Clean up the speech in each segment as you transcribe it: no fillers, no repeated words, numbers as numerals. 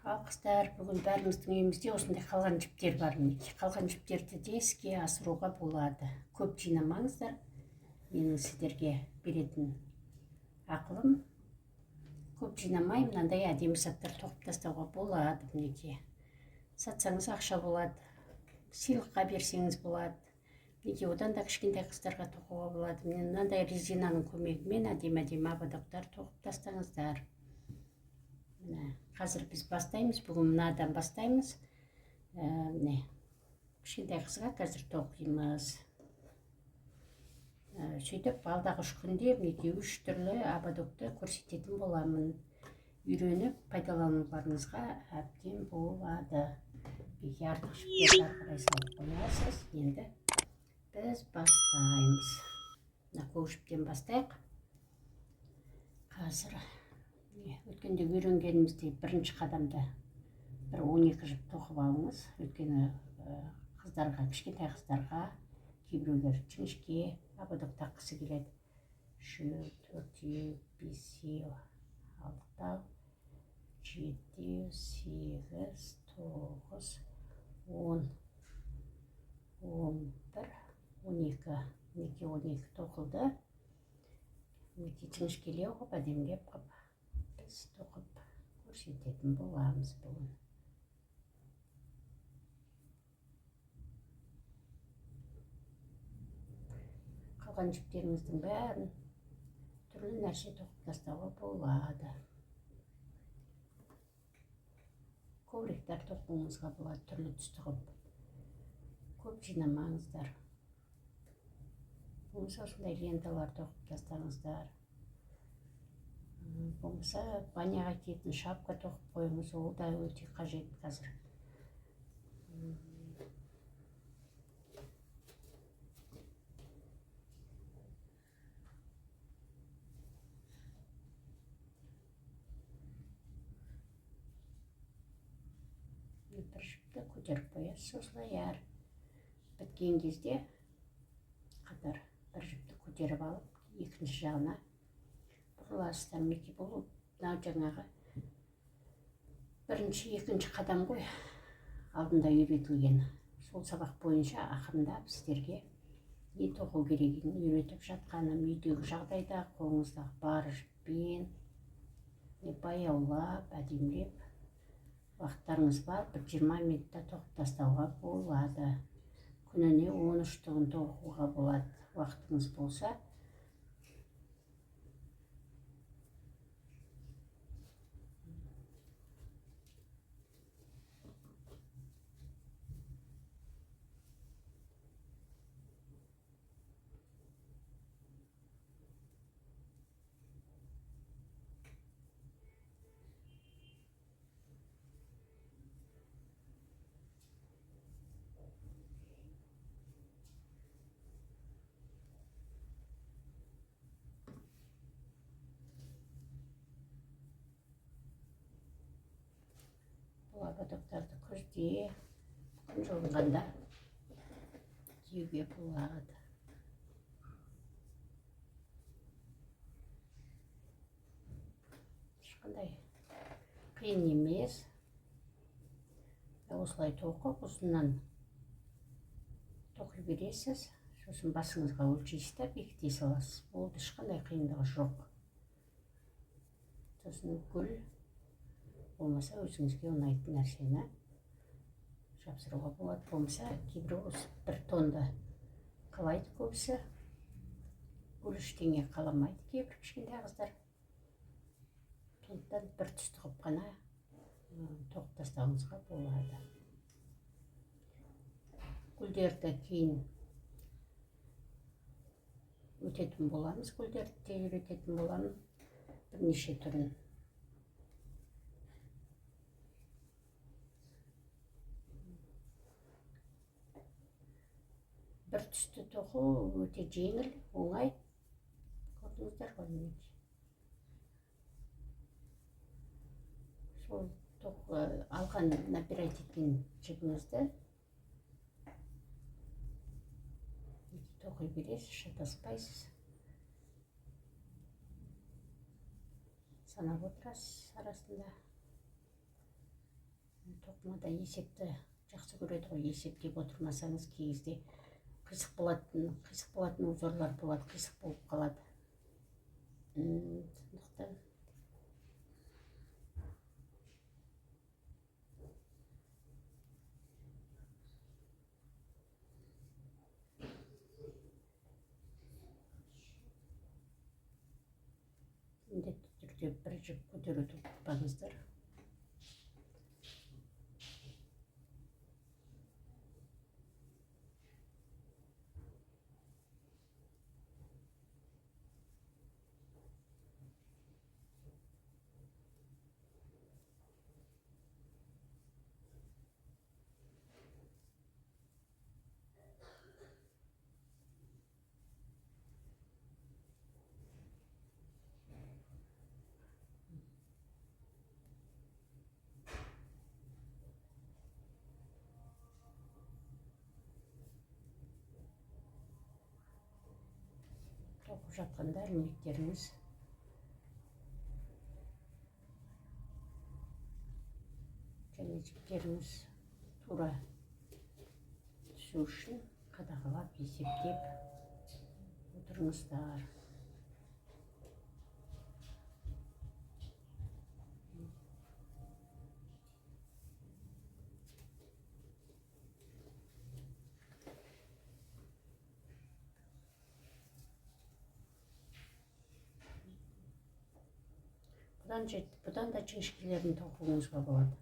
Ал, қыздар, бүгін бәріміздің үйімізде осындай қалған жіптер бар, мінекей. Қалған жіптерді де іске асыруға болады. Көп жинамаңыздар. Менің сіздерге беретін ақылым: көп жинамай, мынандай әдемі заттар тоқып тастауға болады, мінекей. Сатсаңыз, ақша болады, сыйлыққа берсеңіз болады, мінекей. Одан да кішкентай қыздарға тоқуға болады. Міне, мынандай резинаның көмегімен әдемі әдемі ободоктар тоқып тастаңыздар. Міне, қазір біз бастаймыз, бүгін мынадан бастаймыз. Міне, кішкентай қызға қазір тоқимыз. Сөйтіп алдағы 3 күнде, мінекей, үш түрлі ободокты көрсететін боламын. Үйреніп, пайдалануларыңызға әбден болады. Мінекей, артық жіптерді ары қарай салып қоясыз. Енді біз бастаймыз. Мына көк жіптен бастайық қазір. Өткенде үйренгеніміздей, бірінші қадамда бір 12 жіп тоқып алыңыз, өйткені қыздарға, кішкентай қыздарға, кейбіреулер жіңішке ободок таққысы келеді. Үшеу, төртеу, бесеу, алтау, жетеу, сегіз, тоғыз, 10, 11, 12. Мінекей, 12 тоқылды. Мінекей, жіңішкелеу қылып, әдемілеп қылып біз тоқып көрсететін боламыз бүгін. Қалған жіптеріңіздің бәрін түрлі нәрсе тоқып тастауға болады. Ковриктер тоқуыңызға болады түрлі түсті қылып. Көп жинамаңыздар. Болмаса осындай ленталар тоқып тастаңыздар. Болмаса баняға киетін шапка тоқып қойыңыз, ол да өте қажет қазір. Бір жіпті көтеріп қоясыз осылай. Әр біткен кезде қатар бір жіпті көтеріп алып, екінші жағына бұрыласыздар. Мінекей, бұл мынау жаңағы бірінші, екінші қадам ғой, алдында үйретілген. Сол сабақ бойынша ақырындап сіздерге не тоқу керегін үйретіп жатқаным. Үйдегі жағдайда қолыңыздағы бар жіппен баяулап, әдемілеп, уақыттарыңыз бар, бір 20 минутта тоқып тастауға болады. Күніне 13 түгін тоқуға болады, уақытыңыз болса. Бұл ободоктарды күзде, күн жылынғанда киюге болады. Ешқандай қиын емес. Осылай тоқып, ұзыннан тоқи бересіз, сосын басыңызға өлшейсіз да, бекіте саласыз, болды. Ешқандай қиындығы жоқ. Сосын гүл, болмаса өзіңізге ұнайтын нәрсені жапсыруға болады. Болмаса кейбіреу осы бір тонды қалайды, көбісі гүл, ештеңе қаламайды кейбір кішкентай қыздар. Сондықтан бір түсті қылып қана тоқып тастауыңызға болады. Гүлдерді кейін өтетін боламыз, гүлдерді де үйрететін боламын бірнеше түрін. Бір түсті тоқу өте жеңіл, оңай, көрдіңіздер ғой, мінекей. Сол алған, набирать еткен жібіңізді тоқи бересіз, шатаспайсыз, санап отырасыз арасында. Тоқымада есепті жақсы көреді ғой, есептеп отырмасаңыз кей кезде қисық болатын, қисық болатын узорлар болады, қисық болып қалады. Сондықтан міндетті түрде бір жіп көтеруді ұмытпаңыздар. Тоқып жатқанда ілмектеріңіз және жіптеріңіз тура түсу үшін қадағалап, есептеп отырыңыздар. Бұдан да жіңішкелерін тоқуыңызға болады.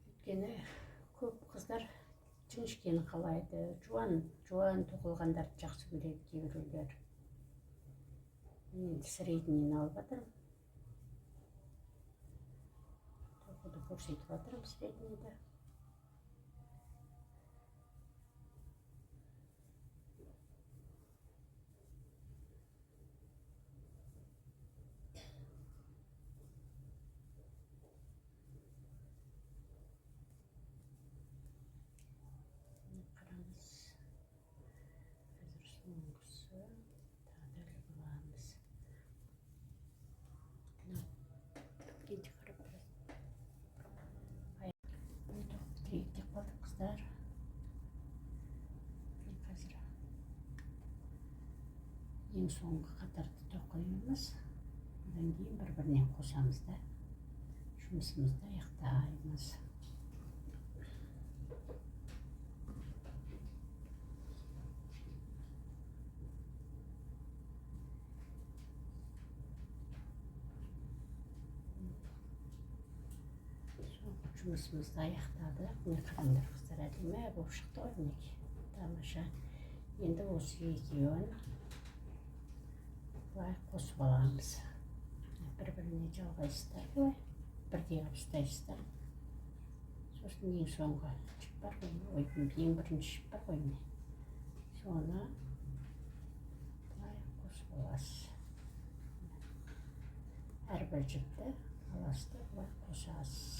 Өйткені көп қыздар жіңішкені қалайды, жуан тоқылғандарды жақсы көреді кейбіреулер. Мен енді среднийін алып жатырмын. Тоқуды көрсетіп жатырмын среднийді. Қыздар, қазір ең соңғы қатарды тоқимыз, одан кейін бір-бірінен қосамыз да жұмысымызды аяқтаймыз. Жұмысымызды аяқтадық. Міне қараңдар қыздар, әдемі болып шықты ғой, мінекей, тамаша. Енді осы екеуін былай қосып аламыз, бір-біріне жалғайсыздар, былай бірдей қылып ұстайсыздар. Сосын ең соңғы жіп бар ғой, ой, ең бірінші жіп бар ғой, міне, соны былай қосып аласыз. Әрбір жіпті аласыз да былай қосасыз.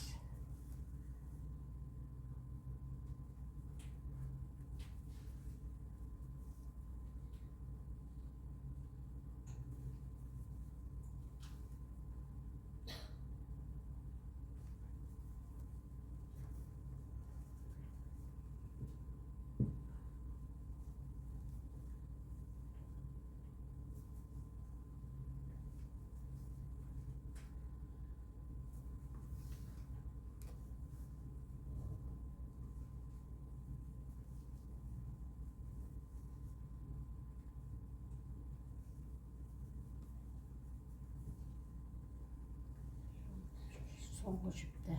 Соңғы жіпті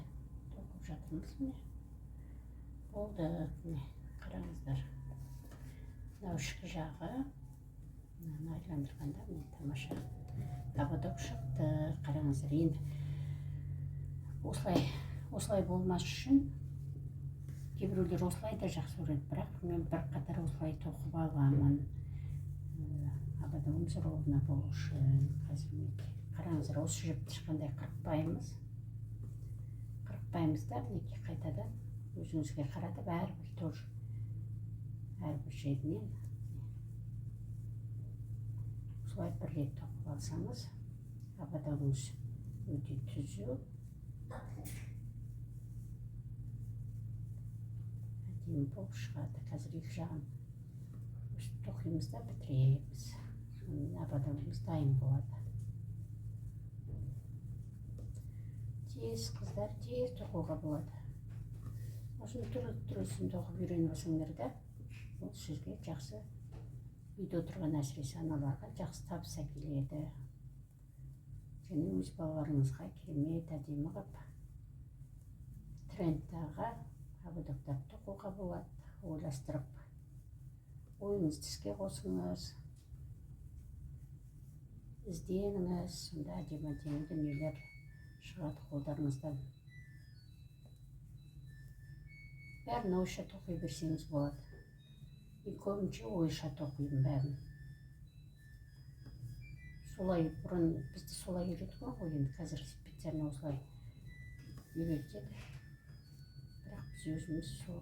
тоқып жатырмыз, міне болды. Міне қараңыздар, мынау ішкі жағы, мынаны айландырғанда міне тамаша ободок шықты. Қараңыздар, енді осылай болмас үшін кейбіреулер осылай да жақсы көреді, бірақ мен бір қатар осылай тоқып аламын. Ободогымыз ровно болу үшін. Қазір мінекей қараңыздар, осы жіпті ешқандай қырықпаймыз. Қырықпаймыз да, мінекей қайтадан өзіңізге қаратып әрбір тоже әрбір жерінен осылай бір рет тоқып алсаңыз ободогыңыз өте түзу. Әдемі болып шығады. Қазір екі жағын өстіп тоқимыз да бітіреміз. Сонымен ободогымыз дайын болады. Тез, қыздар, тез тоқуға болады. Осыны түрлі-түрлісін тоқып үйреніп алсаңдар да, ол сізге жақсы, үйде отырған әсіресе аналарға жақсы табыс әкеледі. Және өз балаларыңызға керемет әдемі қылып трендтағы ободоктарды тоқуға болады. Ойластырып, ойыңызды іске қосыңыз, ізденіңіз, сонда әдемі әдемі дүниелер шығады қолдарыңыздан. Бәрін ойша тоқи берсеңіз болады. Мен көбінше ойша тоқимын бәрін. Солай бұрын бізді солай үйреткен ғой, енді қазір специально осылай үйретеді. Бірақ біз өзіміз сол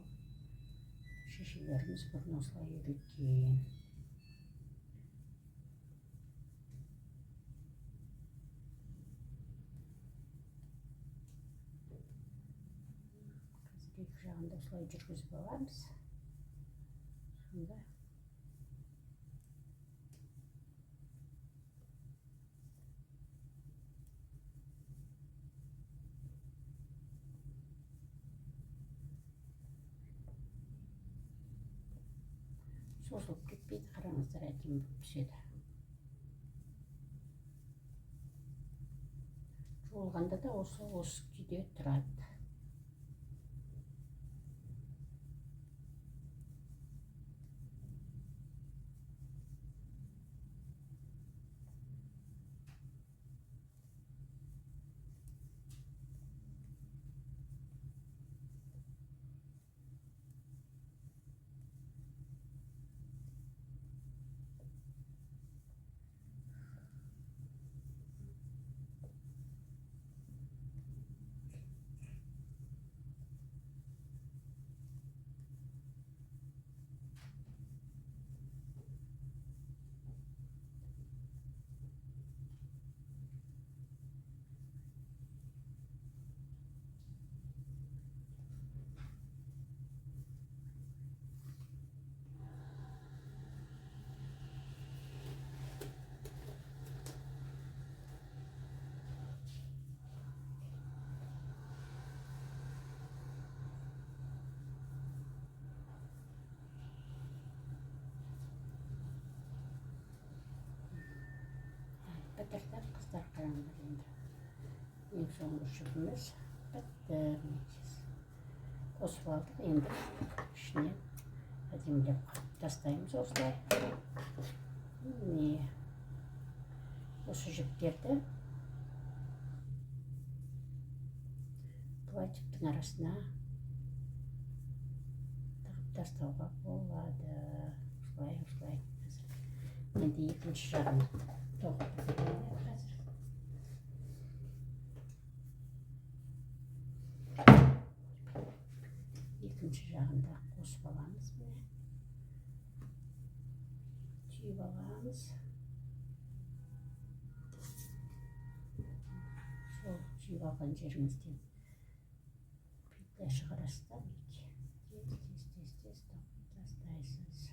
шешелеріміз бұрын осылай үйреткен. Қазір екі жағын да осылай жүргізіп аламыз. Сонда созылып кетпейді, қараңыздар, әдемі болып түседі. Жуылғанда да осы күйде тұрады. Бітірдік, қыздар, қараңдар енді. Ең соңғы жібіміз бітті. Қосып алдық, енді ішіне әдемілеп қырып тастаймыз осылай. Міне, осы жіптерді былай жіптің арасына тығып тастауға болады. Осылай, осылай. Қазір енді екінші жағын тоқып бітіремін қазір. Екінші жағын да қосып аламыз міне. Түйіп аламыз. Сол түйіп алған жеріңізден петля шығарасыз да, мінекей. Тез, тез, тез, тез тоқып тастайсыз.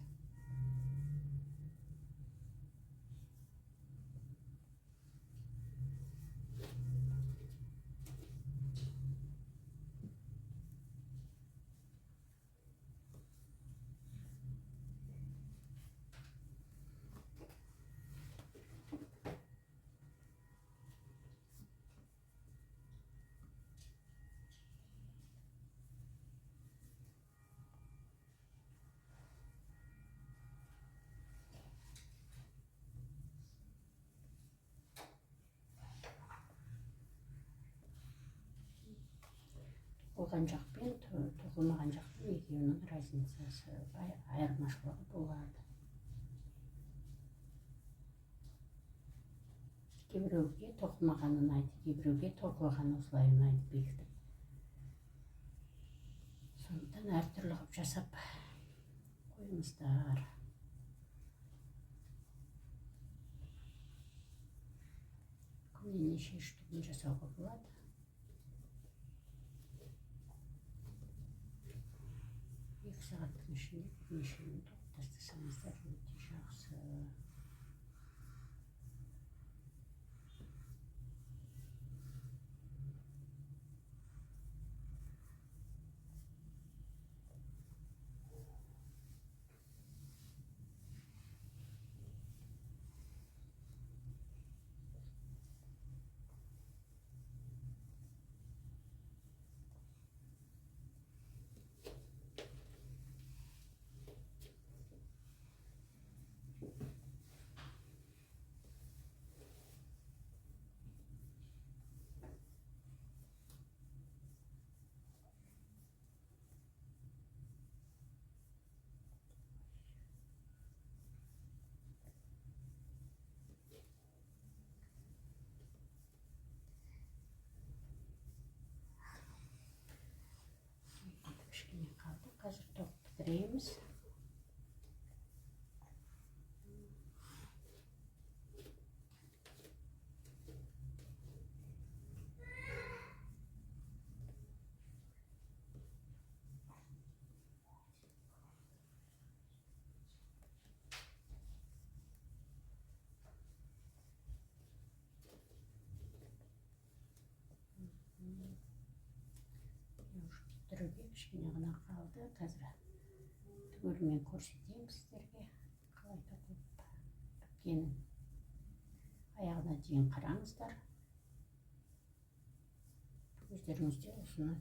Тоқылған жақ пен тоқылмаған жақтың екеуінің разницасы, айырмашылығы болады. Кейбіреуге тоқылмаған ұнайды, кейбіреуге тоқылған осылай ұнайды бекітіп. Сондықтан әртүрлі қылып жасап қойыңыздар. Күніне неше штугін жасауға болады. 2 Ішінде бірнешеуін тоқып тастасаңыздар, өте жақсы. Кішкене қалды, қазір тоқып бітіреміз. Бітіруге кішкене ғана қалды. Қазір түгелімен көрсетемін сіздерге, қалай тоқылып біткенін. Аяғына дейін қараңыздар. Өздеріңіз де осыны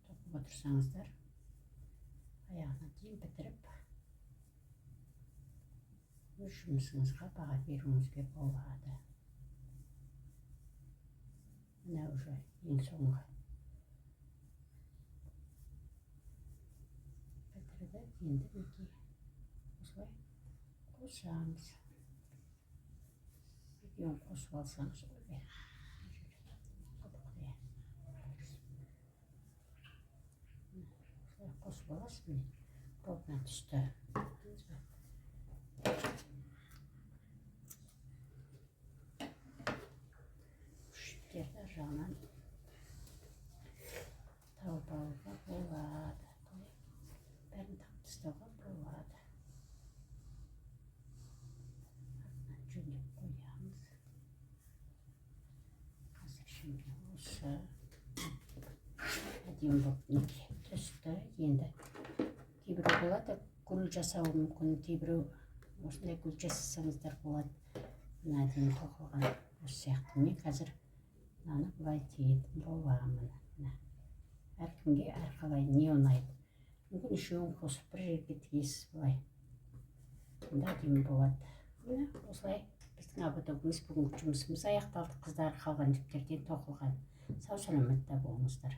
тоқып отырсаңыздар, аяғына дейін бітіріп, өз жұмысыңызға баға беруіңізге болады. Міне, уже ең соңғы бітірді. Енді мінекей, осылай қосамыз. Екеуін қосып алсаңыз, ойбай, мына жерде осылай қосып аласыз. Міне, ровно түсті, көрдіңіз бе? Үш жіптерді ар жағынан тауып алуға болады, былай бәрін тағып тастауға болады. Артынан жөндеп қоямыз. Қазір міне, осы әдемі болып, мінекей, түсті. Енді кейбіреу болады, гүл жасауы мүмкін, кейбіреу осындай гүл жасасаңыздар болады. Мына әдемі тоқылған осы сияқты. Мен қазір мынаны былай тігетін боламын. Мына әркімге әрқалай, не ұнайды. Мүмкін, үшеуін қосып бір жерге тігесіз былай, онда әдемі болады. Міне, осылай біздің ободогымыз, бүгінгі жұмысымыз аяқталды, қыздар. Қалған жіптерден тоқылған. Сау саламатта болыңыздар.